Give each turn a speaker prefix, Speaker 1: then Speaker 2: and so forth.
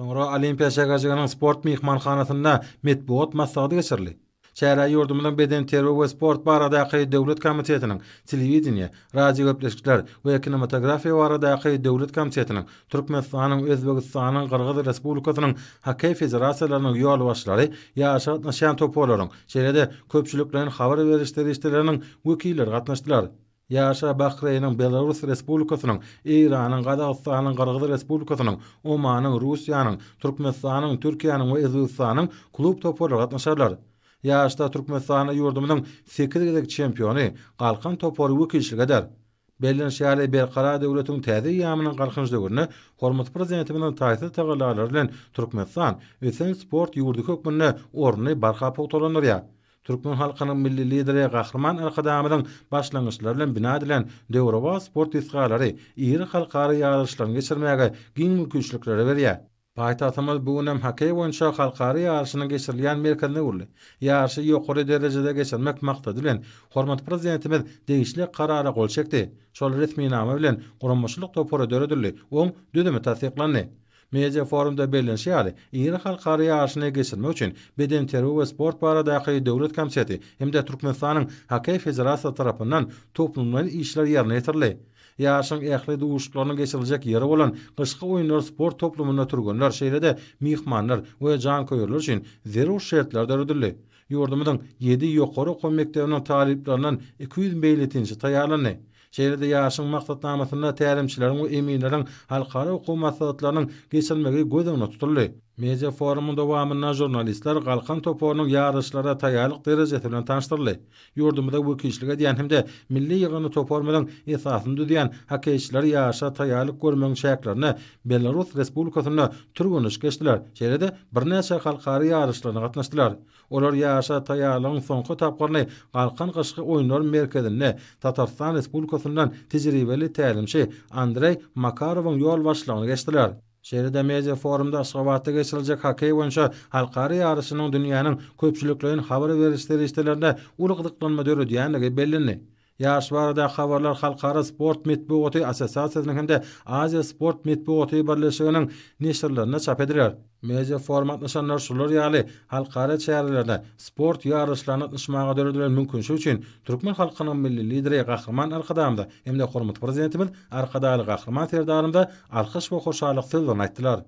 Speaker 1: Soňra Olimpiýa şäherjiginiň sport myhmanhanasynda metbugat maslahaty geçirildi. Çärä ýurdumyzyň Bedenterbiýe we sport baradaky döwlet komitetiniň, Telewideniýe, radiogepleşikler we kinematografiýa baradaky döwlet komitetiniň, Türkmenistanyň, Özbegistanyň, Gyrgyz Respublikasynyň Hokkeý federasiýalarynyň ýolbaşçylary, ýaryşa gatnaşýan toparlaryň, şeýle-de köpçülikleýin habar beriş serişdeleriniň wekilleri gatnaşdylar. Ýaryşa Bahreýniň, Belarus Respublikasynyň, Eýranyň, Gazagystanyň, Gyrgyz Respublikasynyň, Omanyň, Russiýanyň, Türkmenistanyň, Türkiýäniň we Özbegistanyň klub toparlary gatnaşarlar. Ýaryşda Türkmenistana ýurdumyzyň sekiz gezek çempiony Galkan topary wekilçilik eder. Bellenişi ýaly, Berkarar döwletiň täze eýýamynyň Galkynyş döwründe hormatly Prezidentimiziň taýsyz tagallalary bilen Türkmenistan ösen sport ýurdy hökmünde ornuny barha pugtalandyrýar. Türkmen halkynyň Milli Lideri Gahryman Arkadagymyzyň başlangyçlary bilen bina edilen döwrebap sport desgalary iri halkara ýaryşlaryny geçirmäge giň mümkinçilikleri berýär. Paýtagtymyz bu gün hem hokkeý boýunça halkara ýaryşynyň geçirilýän merkezine öwrüldi. Ýaryşy ýokary derejede geçirmek maksady bilen, hormatly Prezidentimiz degişli Karara gol çekdi. Şol resminama bilen guramaçylyk topary döredildi, oň düzümi tassyklandy. Media forumda bellenişi ýaly, iri halkara ýaryşyny geçirmek üçin Bedenterbiýe we sport baradaky döwlet komiteti hem-de Türkmenistanyň Hokkeý federasiýasy tarapyndan toplumlaýyn işler ýerine ýetirildi. Ýaryşyň ähli duşuşyklarynyň geçiriljek ýeri bolan Gyşky oýunlar sport toplumynda türgenler, şeýle-de myhmanlar we janköýerler üçin zerur şertler döredildi. Ýurdumyzyň ýedi ýokary okuw mekdebiniň talyplaryndan 200 meýletinçi taýýarlandy. Şeýle-de ýaryşyň maksatnamasynda tälimçileriň we eminleriň halkara okuw maslahatlarynyň geçirilmegi göz öňünde tutuldy. Media forumyň dowamynda žurnalistler Galkan toparynyň ýaryşlara taýýarlyk derejesi bilen tanyşdyryldy. Ýurdumyza wekilçilik edýän hem-de milli ýygyndy toparymyzyň esasyny düzýän hokkeýçiler ýaryşa taýýarlyk görmegiň çäklerinde Belarus Respublikasynda türgenleşik geçdiler, şeýle-de birnäçe halkara ýaryşlaryna gatnaşdylar. Olar ýaryşa taýýarlygyň soňky tapgyryny Galkan gyşky oýunlar merkezinde Tatarystan Respublikasyndan tejribeli tälimçi Andreý Makarowyň ýolbaşçylygynda geçdiler. Şeýle-de media forumda Aşgabatda geçiriljek hokkeý boýunça halkara ýaryşynyň dünýäniň köpçülikleýin habar beriş serişdelerinde uly gyzyklanma döredýändigi bellendi. Ýaryş baradaky habarlar Halkara sport metbugaty assosiasiýasynyň hem-de Aziýa sport metbugaty birleşiginiň neşirlerinde çap ediler. Media foruma gatnaşanlar şular ýaly halkara çärelerine, sport ýaryşlaryna gatnaşmaga döredilen mümkinçilik üçin türkmen halkynyň Milli Lideri Gahryman Arkadagymyza hem-de hormatly Prezidentimiz Arkadagly Gahryman Serdarymyza alkyş we hoşallyk sözlerini aýtdylar.